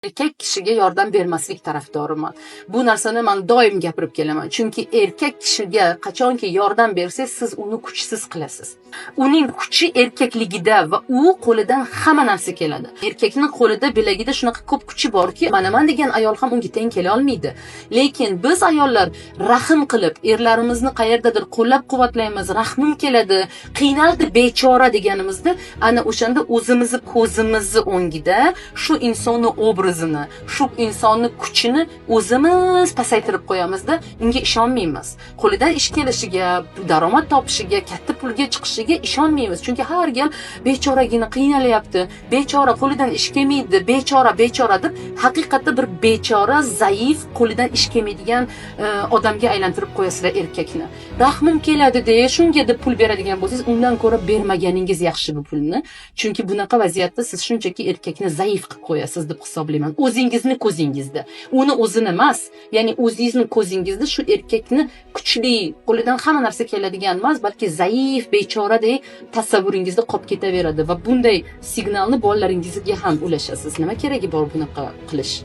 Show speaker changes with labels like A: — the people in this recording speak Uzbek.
A: Erkak kishiga yordam bermaslik tarafdoriman. Bu narsani man doim gapirib kelaman. Chunki erkak kishiga qachonki yordam bersangiz, siz uni kuchsiz qilasiz. Uning kuchi erkakligida va u qo'lidan hamma narsa keladi. Erkakning qo'lida, bilagida shunaqa ko'p kuchi borki, manaman degan ayol ham unga teng kela olmaydi. Lekin biz ayollar rahm qilib, erlarimizni qayerdadir qo'llab-quvvatlaymiz, rahmim keladi, qiynaldi bechora deganimizda, ana o'shanda o'zimizni ko'zimizni o'ngida shu insonni obrazini, shu insonni kuchini o'zimiz pasaytirib qo'yamizda, unga ishonmaymiz. Qo'lidan ish kelishiga, daromad topishiga, katta pulga chiqishiga ishonmaymiz. Chunki har gal bechoragina qiynalyapti, bechora qo'lidan ish kelmaydi, bechora, bechora deb haqiqatda bir bechora, zaif, qo'lidan ish kelmaydigan odamga aylantirib qo'yasizlar erkakni. Rahmim keladi deya shunga deb pul beradigan bo'lsangiz, undan ko'ra bermaganingiz yaxshi bu pulni. Chunki bunaqa vaziyatda siz shunchaki erkakni zaif qilib qo'yasiz deb hisoblayman. O'zingizni ko'zingizda. Uni o'zini emas, ya'ni o'zingizni ko'zingizda shu erkakni kuchli, qo'lidan hamma narsa keladigan emas, balki zaif, bechoradek tasavvuringizda qolib ketaveradi va bunday signalni bolalaringizga ham ulashasiz. Nima keragi bor bunaqa qilish?